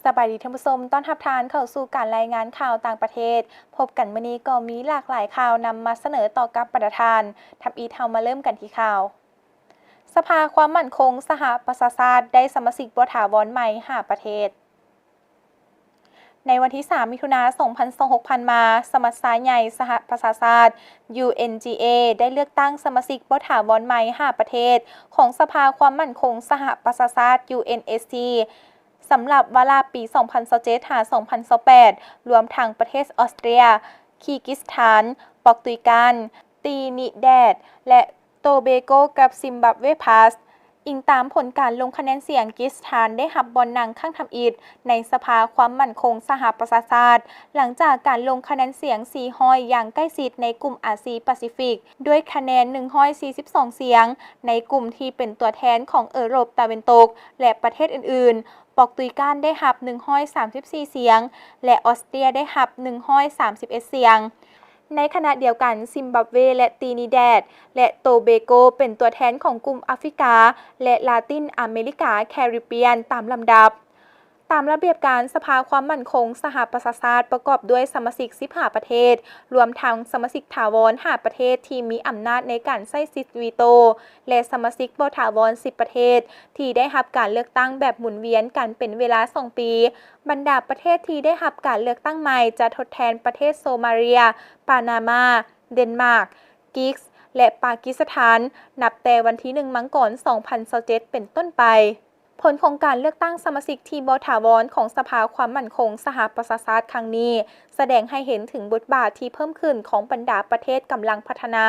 ສະບາຍດີທ່ານຜູ້ຊົມ, ຕ້ອນຮັບທ່ານເຂົ້າສູ່ການລາຍງານຂ່າວຕ່າງປະເທດ. ພົບກັນມື້ນີ້ກໍມີຫຼາກຫຼາຍຂ່າວນຳມາສະເໜີຕໍ່ກັບບັນດາທ່ານ. ທຳອິດເຮົາມາເລີ່ມກັນທີ່ຂ່າວ ສະພາຄວາມໝັ້ນຄົງສະຫະປະຊາຊາດໄດ້ສະມາຊິກບໍ່ຖາວອນໃໝ່ຫ້າປະເທດ. ໃນວັນທີສາມ ມິຖຸນາ ສອງພັນຊາວຫົກ ຜ່ານມາ, ສະມັດຊາໃຫຍ່ສະຫະປະຊາຊາດ UNGA ໄດ້ເລືອກຕັ້ງສະມາຊິກບໍ່ຖາວອນໃໝ່ຫ້າປະເທດຂອງສະພາຄວາມໝັ້ນຄົງສະຫະປະຊາຊາດ UNSC ສຳລັບວາລະປີສອງພັນຊາວເຈັດ ຫາ ສອງພັນຊາວແປດ ລວມທັງປະເທດອອສເຕຣເລັຍ, ຄີກິສຖານ, ປອກຕຸຍການ, ຕີນີແດດ ແລະ ໂຕເບໂກ ກັບ ຊິມບັບເວ ພລັສ. ອີງຕາມຜົນການລົງຄະແນນສຽງ, ກິສຖານໄດ້ຮັບບ່ອນນັ່ງຄັ້ງທຳອິດໃນສະພາຄວາມໝັ້ນຄົງສະຫະປະຊາຊາດ, ຫຼັງຈາກການລົງຄະແນນສຽງສີ່ຮ້ອຍຢ່າງໃກ້ຊິດໃນກຸ່ມອາຊີປາຊີຟິກ ດ້ວຍຄະແນນໜຶ່ງຮ້ອຍສີ່ສິບສອງສຽງ, ໃນກຸ່ມທີ່ເປັນຕົວແທນຂອງເອີຣົບຕາເວັນຕົກ ແລະ ປະເທດອື່ນໆ, ປອກຕຸຍການໄດ້ຮັບໜຶ່ງຮ້ອຍສາມສິບສີ່ສຽງ ແລະ ອອສເຕຣເລັຍໄດ້ຮັບໜຶ່ງຮ້ອຍສາມສິບເອັດສຽງ. ໃນຂະນະດຽວກັນ, ຊິມບັບເວ ແລະ ຕີນີແດດ ແລະ ໂຕເບໂກ ເປັນຕົວແທນຂອງກຸ່ມອາຟຣິກາ ແລະ ລາຕິນອາເມລິກາແຄຣິບບຽນຕາມລຳດັບ. ຕາມລະບຽບການ, ສະພາຄວາມໝັ້ນຄົງສະຫະປະຊາຊາດປະກອບດ້ວຍສະມາຊິກສິບຫ້າປະເທດ, ລວມທັງສະມາຊິກຖາວອນຫ້າປະເທດທີ່ມີອຳນາດໃນການໃຊ້ສິດວີໂຕ ແລະ ສະມາຊິກບໍ່ຖາວອນສິບປະເທດ ທີ່ໄດ້ຮັບການເລືອກຕັ້ງແບບໝູນວຽນກັນເປັນເວລາສອງປີ. ບັນດາປະເທດທີ່ໄດ້ຮັບການເລືອກຕັ້ງໃໝ່ຈະທົດແທນປະເທດໂຊມາເລຍ, ປານາມາ, ເດນມາກ, ກິກ ແລະ ປາກິສຖານ ນັບແຕ່ວັນທີໜຶ່ງ ມັງກອນ ສອງພັນຊາວເຈັດ ເປັນຕົ້ນໄປ. ຜົນຂອງການເລືອກຕັ້ງສະມາຊິກທີ່ບໍ່ຖາວອນຂອງສະພາຄວາມໝັ້ນຄົງສະຫະປະຊາຊາດຄັ້ງນີ້ ສະແດງໃຫ້ເຫັນເຖິງບົດບາດທີ່ເພີ່ມຂຶ້ນຂອງບັນດາປະເທດກຳລັງພັດທະນາ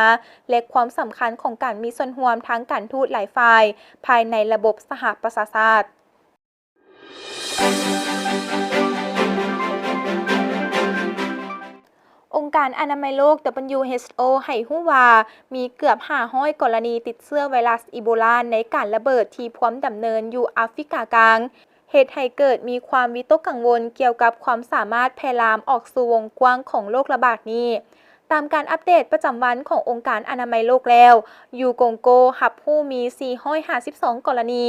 ແລະ ຄວາມສຳຄັນຂອງການມີສ່ວນຮ່ວມທາງການທູດຫຼາຍຝ່າຍພາຍໃນລະບົບສະຫະປະຊາຊາດ. ອົງການອະນາໄມໂລກ WHO ໃຫ້ຮູ້ວ່າ ມີເກືອບຫ້າຮ້ອຍກໍລະນີຕິດເຊື້ອໄວຣັສອີໂບລາໃນການລະເບີດທີ່ພວມດຳເນີນຢູ່ອາຟຣິກາກາງ, ເຮັດໃຫ້ເກີດມີຄວາມວິຕົກກັງວົນກ່ຽວກັບຄວາມສາມາດແຜ່ລາມອອກສູ່ວົງກວ້າງຂອງໂລກລະບາດນີ້. ຕາມການອັບເດດປະຈຳວັນຂອງອົງການອະນາໄມໂລກແລ້ວ, ຢູ່ກົງໂກຮັບຮູ້ມີສີ່ຮ້ອຍຫ້າສິບສອງກໍລະນີ,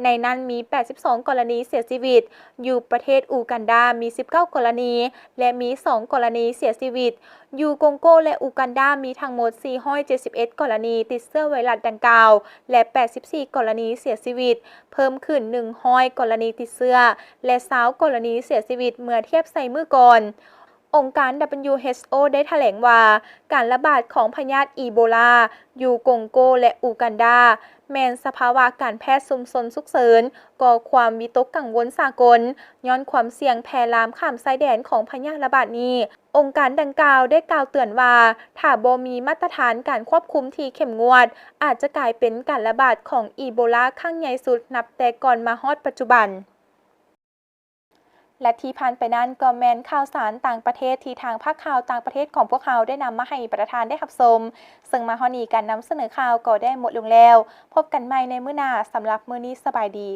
ໃນນັ້ນມີແປດສິບສອງກໍລະນີເສຍຊີວິດ, ຢູ່ປະເທດອູກັນດາມີສິບເກົ້າກໍລະນີ ແລະ ມີສອງກໍລະນີເສຍຊີວິດ. ຢູ່ກົງໂກ ແລະ ອູກັນດາມີທັງໝົດສີ່ຮ້ອຍເຈັດສິບເອັດກໍລະນີຕິດເຊື້ອໄວຣັສດັ່ງກ່າວ ແລະ ແປດສິບສີ່ກໍລະນີເສຍຊີວິດ, ເພີ່ມຂຶ້ນໜຶ່ງຮ້ອຍກໍລະນີຕິດເຊື້ອ ແລະ ຊາວກໍລະນີເສຍຊີວິດເມື່ອທຽບໃສ່ມື້ກ່ອນ. ອົງການ WHO ໄດ້ຖະແຫຼງວ່າ ການລະບາດຂອງພະຍາດອີໂບລາຢູ່ກົງໂກ ແລະ ອູກັນດາ ແມ່ນສະພາວະການແພດຊຸມຊົນສຸກເສີນ, ກໍ່ຄວາມວິຕົກກັງວົນສາກົນ ຍ້ອນຄວາມສ່ຽງແຜ່ລາມຂ້າມຊາຍແດນຂອງພະຍາດລະບາດນີ້. ອົງການດັ່ງກ່າວໄດ້ກ່າວເຕືອນວ່າ ຖ້າບໍ່ມີມາດຕະຖານການຄວບຄຸມທີ່ເຂັ້ມງວດ, ອາດຈະກາຍເປັນການລະບາດຂອງອີໂບລາຄັ້ງໃຫຍ່ສຸດນັບແຕ່ກ່ອນມາຮອດປັດຈຸບັນ. ແລະ ທີ່ຜ່ານໄປນັ້ນກໍແມ່ນຂ່າວສານຕ່າງປະເທດທີ່ທາງພາກຂ່າວຕ່າງປະເທດຂອງພວກເຮົາໄດ້ນຳມາໃຫ້ບັນດາທ່ານໄດ້ຮັບຊົມ, ເຊິ່ງມາຮອດນີ້ການນຳສະເໜີຂ່າວກໍໄດ້ໝົດລົງແລ້ວ. ພົບກັນໃໝ່ໃນມື້ໜ້າ, ສຳລັບມື້ນີ້ສະບາຍດີ.